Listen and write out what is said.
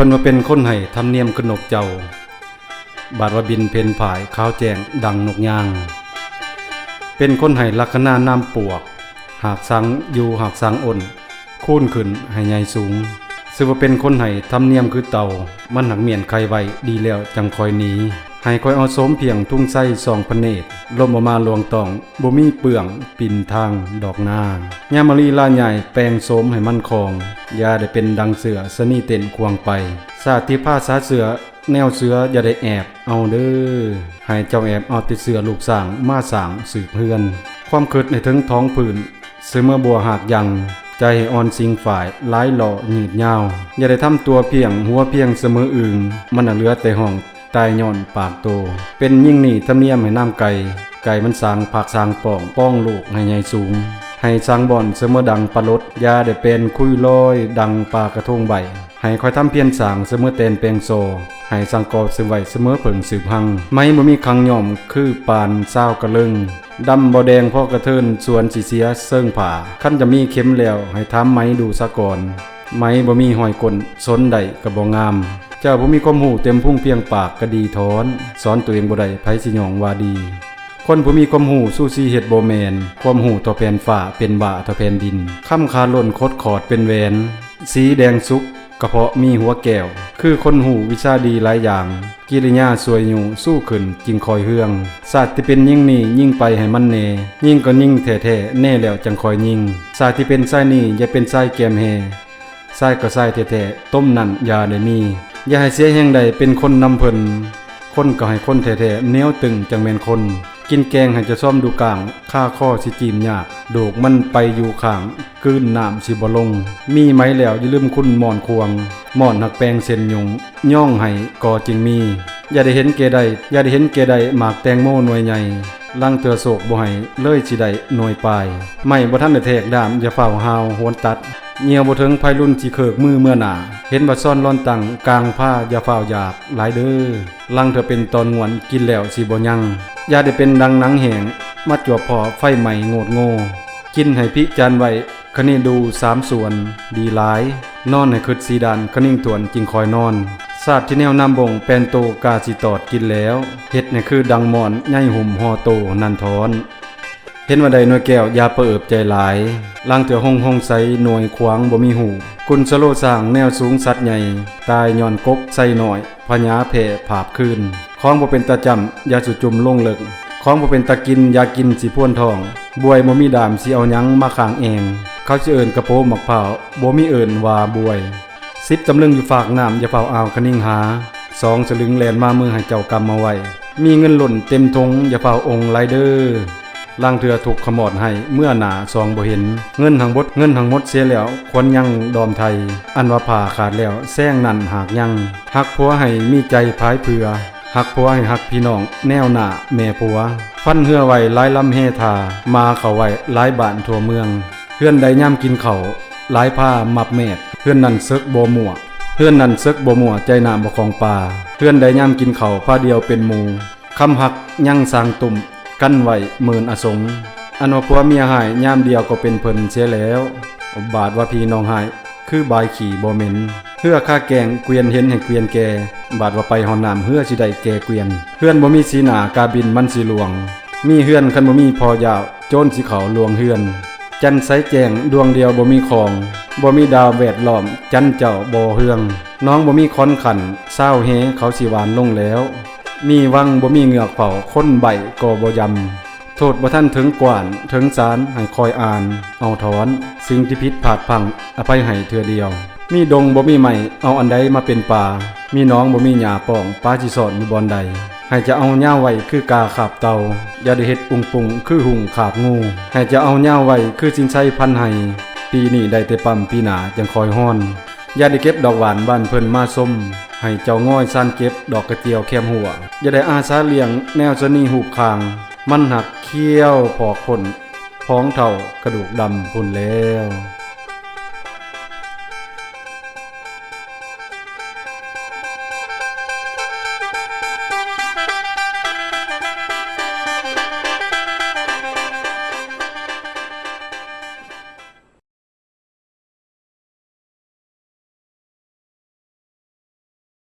ເພິ່ນວ່າເປັນຄົນໃຫ້ທຳນຽມຄືນົກເຈົ້າ, ບາດວ່າບິນເພັນຜາຍຂາວແຈ້ງດັ່ງນົກຍາງ. ເປັນຄົນໃຫ້ລັກຂະນະນ້ຳປວກ, ຫາກສັງຢູ່ຫາກສັງອົນ, ຄູນຂຶ້ນໃຫ້ໃຫຍ່ສູງ. ຊື່ວ່າເປັນຄົນໃຫ້ທຳນຽມຄືເຕົ່າ, ມັນຫາກມ້ຽນໄຂ່ໄວ້ ດີແລ້ວຈັ່ງຄ່ອຍໜີ. ໃຫ້ຂ້ອຍເອົາໂສມພຽງທຸງໄຊສອງພະເນດ, ລົມເອົາມາລວງຕ້ອງ, ບໍ່ມີເປືອງປິ່ນທາງດອກນາ. ຍາມມາລີລາໃຫຍ່ແປງໂສມໃຫ້ມັນຄອງ, ຢ່າໄດ້ເປັນດັ່ງເສືອຊະນີເຕັ້ນຂວາງໄປ. ຊາດທີ່ພາສາເສືອ ແນວເສືອຢ່າໄດ້ແອບເອົາເດີ, ໃຫ້ເຈົ້າແອບເອົາແຕ່ເສືອລູກຊ້າງມາສ້າງສືບເຮືອນ. ຄວາມຄິດໃຫ້ເຖິງທ້ອງພື້ນ ສະເໝີບົວຮາກຍັງ, ໃຈໃຫ້ອ່ອນສິງຝ້າຍ ຫຼາຍລໍ້ຍືດຍາວ. ຢ່າໄດ້ທຳຕົວພຽງຫົວພຽງສະເໝີອຶ່ງ, ມັນນະເຫຼືອແຕ່ຮ້ອງຕາຍຍ້ອນປາກໂຕ. ເປັນຍິງນີ້ທຳນຽມໃຫ້ນຳໄກ່, ໄກ່ມັນສ້າງພັກສ້າງປ້ອງ, ປ້ອງລູກໃຫ້ໃຫຍ່ສູງ. ໃຫ້ສ້າງບ່ອນສະເໝີດັ່ງປາລົດ, ຢ່າໄດ້ແປນຄຸຍລອຍດັ່ງປາກະທົງໃບ. ໃຫ້ຂ້ອຍທຳພຽນສ້າງສະເໝີແຕ່ນແປງຊໍ, ໃຫ້ສ້າງກອບເສີມໄວ້ສະເໝີເຜິ້ງສືບຮັງ. ໄມ້ບໍ່ມີຄັງຍ້ອມຄືປານຊາວກະເລີງ, ດຳບໍ່ແດງພໍກະເທີນສວນຊິເສຍເຊິ່ງຜ້າ. ຄັນຈະມີເຂັມແລ້ວໃຫ້ຖາມໄມ້ດູສາກ່ອນ, ໄມ້ບໍ່ມີຮອຍກົ້ນ ສົນໄດ້ກະບໍ່ງາມ. ເຈົ້າຜູ້ມີຄວາມຮູ້ເຕັມພຸງພຽງປາກກະດີຖອນ, ສອນຕົວເອງບໍ່ໄດ້ໃຜຊິຍ້ອງວ່າດີ. ຄົນຜູ້ມີຄວາມຮູ້ຊູຊີເຮັດບໍ່ແມ່ນ, ຄວາມຮູ້ທໍ່ແຜ່ນຟ້າ ເປັນບ້າທໍ່ແຜ່ນດິນ. ຄຳຂາດລົ້ນຂົດຂອດເປັນແຫວນ, ສີແດງສຸກ ກະເພາະມີຫົວແກ້ວ, ຄືຄົນຮູ້ວິຊາດີຫຼາຍຢ່າງ, ກິລິຍາຊ່ວຍຍູ້ສູ້ຂຶ້ນຈຶ່ງຄ່ອຍເຮືອງ. ຊາດທີ່ເປັນຍິງນີ້ຍິງໄປໃຫ້ມັນແນ່, ຍິງກໍຍິງແທ້ໆແນ່ແລ້ວຈັ່ງຄ່ອຍຍິງ. ຊາດທີ່ເປັນຊາຍນີ້ຢ່າເປັນຊາຍແກ້ມແຮ່, ຊາຍກໍຊາຍແທ້ໆ ຕົມນັ້ນຢ່າໄດ້ມີ. ຢ່າໃຫ້ເສຍແຮງໃດເປັນຄົນນຳເພິ່ນ, ຄົນກໍໃຫ້ຄົນແທ້ໆ ແນວຕຶງຈັ່ງແມ່ນຄົນ. ກິນແກງໃຫ້ຈະຊອມດູກ້າງ, ຄາຄໍຊິຈີມຍາກ, ໂດກມັນໄປຢູ່ຂ້າງ ກືນນ້ຳຊິບໍ່ລົງ. ມີໄໝແລ້ວຢ່າລືມຄຸນໝ້ອນຂວາງ, ໝ້ອນຮັກແປງເສັ້ນຫຍຸ້ງ, ຍ້ອງໃຫ້ກໍຈຶ່ງມີ. ຢ່າໄດ້ເຫັນແກ່ໄດ້, ຢ່າໄດ້ເຫັນແກ່ໄດ້ໝາກແຕງໂມໜ່ວຍໃຫຍ່, ລາງເທື່ອໂຊກບໍ່ໃຫ້ເລີຍຊິໄດ້ໜ່ວຍປາຍ. ໄມ້ບໍ່ທັນໄດ້ແທກດ້າມ ຢ່າຟ້າວຫ້າວໂຫນຕັດ, ຍ່ຽວບໍ່ເຖິງໄພລຸນຊິເຄີກມືເມືອໜ້າ. ເຫັນວ່າຊອນລອນຕັ້ງກາງພາ ຢ່າຟ້າວຢາກຫຼາຍເດີ, ລາງເທື່ອເປັນຕອນງ່ວນ ກິນແລ້ວຊິບໍ່ຍັງ. ຢ່າໄດ້ເປັນດັ່ງໜັງແຫ້ງ ມາຈວບພໍ້ໄຟໄໝ້ໂງດໂງ. ກິນໃຫ້ພິຈານໄວ້ ຄະນິດູສາມສ່ວນ ດີຫຼາຍ. ນອນໃຫ້ຄຶດສີ່ດ້ານ ຄະນິງຖ້ວນຈຶ່ງຄ່ອຍນອນ. ຊາດທີ່ແນວນ້ຳບົງແປນໂຕ ກາຊິຕອດກິນແລ້ວ, ເຮັດໃຫ້ຄືດັ່ງໝ້ອນໃຍຫຸ້ມຫໍ່ໂຕນັ້ນທ້ອນ. ເຫັນວ່າໄດ້ໜ່ວຍແກ້ວ ຢ່າປະເອີບໃຈຫຼາຍ, ລາງເທື່ອຫົງຫົງໃສໜ່ວຍຂວາງບໍ່ມີຫູ. ກຸນສະໂລຊ້າງແນວສູງສັດໃຫຍ່, ຕາຍຍ້ອນກົກໃສ່ນ້ອຍ ພະຍາແຜ່ຜາບຄືນ. ຂອງບໍ່ເປັນຕາຈ້ຳ ຢ່າສູ່ຈຸ່ມລົງເລິກ, ຂອງບໍ່ເປັນຕາກິນ ຢ່າກິນຊິພວນທ້ອງ. ບວຍບໍ່ມີດ້າມ ຊິເອົາຫຍັງມາຄ້າງແອງ, ເຂົາຊິເອີ້ນກະໂປໝາກພ້າວ ບໍ່ມີເອີ້ນວ່າບວຍ. ສິບຕຳລຶງຢູ່ຟາກນ້ຳ ຢ່າຟ້າວອ້າວຄະນິງຫາ, ສອງສະລຶງແລ່ນມາເມືອໃຫ້ເຈົ້າກຳເອົາໄວ້. ມີເງິນລົ້ນເຕັມຖົງ ຢ່າຟ້າວອົງຫຼາຍເດີ, ລາງເທື່ອທຸກຂະໝອດໃຫ້ ເມື່ອໜ້າສ່ອງບໍ່ເຫັນ. ເງິນຫາງບົດ ເງິນຫາງໝົດເສຍແລ້ວ ຄວນຍັງດອມໄຖ່. ອັນວ່າຜ້າຂາດແລ້ວແຊງນັ້ນຫາກຍັງ. ຮັກຜົວໃຫ້ມີໃຈພາຍເຜື່ອ, ຮັກຜົວໃຫ້ຮັກພີ່ນ້ອງແນວໜ້າແມ່ຜົວ. ຟັນເຮືອໄວ້ຫຼາຍລຳແຮ່ທ່າ, ມ້າເຂົ້າໄວ້ຫຼາຍບ້ານທົ່ວເມືອງ. ເຮືອນໃດຍາມກິນເຂົ້າ ຫຼາຍພາມັບແມດ, ເຮືອນນັ້ນເສິກບໍ່ມົ້ວ, ເຮືອນນັ້ນເສິກບໍ່ມົ້ວ ໃຈນ້ຳບໍ່ຂອງປາ. ເຮືອນໃດຍາມກິນເຂົ້າ ພາດຽວເປັນໝູ່, ຄຳຮັກຍັງສ້າງຕຸ້ມ ກັນໄວ້ໝື່ນອະສົງ. ອັນວ່າຜົວເມຍຮ້າຍ ຍາມດຽວກໍເປັນເພິ່ນເສຍແລ້ວ. ບາດວ່າພີ່ນ້ອງຮ້າຍ ຄືບາຍຂີ້ບໍ່ເໝັນ. ເຮືອຄາແກງ ກວຽນເຫັນໃຫ້ກວຽນແກ່, ບາດວ່າໄປຮ່ອນນ້ຳ ເຮືອຊິໄດ້ແກ່ກວຽນ. ເຮືອນບໍ່ມີສີໜ້າ ກາບິນມັນຊິລ່ວງ. ມີເຮືອນຄັນບໍ່ມີພໍ່ຢາວ, ໂຈນຊິເຂົ້າລ່ວງເຮືອນ. ຈັນໃສແຈ້ງດວງດຽວບໍ່ມີຂອງ, ບໍ່ມີດາວແວດລ້ອມ ຈັນເຈົ້າບໍ່ເຮືອງ. ໜອງບໍ່ມີຂອນຂັນ, ຊາວແຫເຂົາຊິຫວ່ານລົງແລ້ວ. ມີວັງບໍ່ມີເງືອກເຝົ້າ, ຄົນໃບ້ກໍບໍ່ຢຳ. ໂທດບໍ່ທັນເຖິງກວ້ານເຖິງສານ ໃຫ້ຄອຍອ່ານເອົາຖອນ. ສິ່ງທີ່ຜິດພາດພັງ ອະໄພໃຫ້ເທື່ອດຽວ. ມີດົງບໍ່ມີໄມ້ ເອົາອັນໃດມາເປັນປ່າ? ມີໜອງບໍ່ມີຫຍ້າປ້ອງ ປາຊິຊ່ອນຢູ່ບ່ອນໃດ? ໃຫ້ຈະເອົາຍາວໄວ້ຄືກາຄາບເຕົ່າ, ຢ່າໄດ້ເຮັດປຸງປຸງຄືຮຸ່ງຄາບງູ. ໃຫ້ຈະເອົາຍາວໄວ້ຄືສິນໄຊພັນໄຮ່, ປີນີ້ໄດ້ແຕ່ປ້ຳ ປີໜ້າຈັ່ງຄ່ອຍຮອນ. ຢ່າໄດ້ເກັບດອກຫວ່ານບ້ານເພິ່ນມາຊົມ, ໃຫ້ເຈົ້າງອຍຊານເກັບດອກກະຈຽວແຄມຮົ້ວ. ຢ່າໄດ້ອາສາລ້ຽງແນວຊະນີຮູບຄາງ, ມັນຫາກຄ້ຽວພອກພົ້ນ ພອງເຖົ້າກະດູກດຳພຸ້ນແລ້ວ.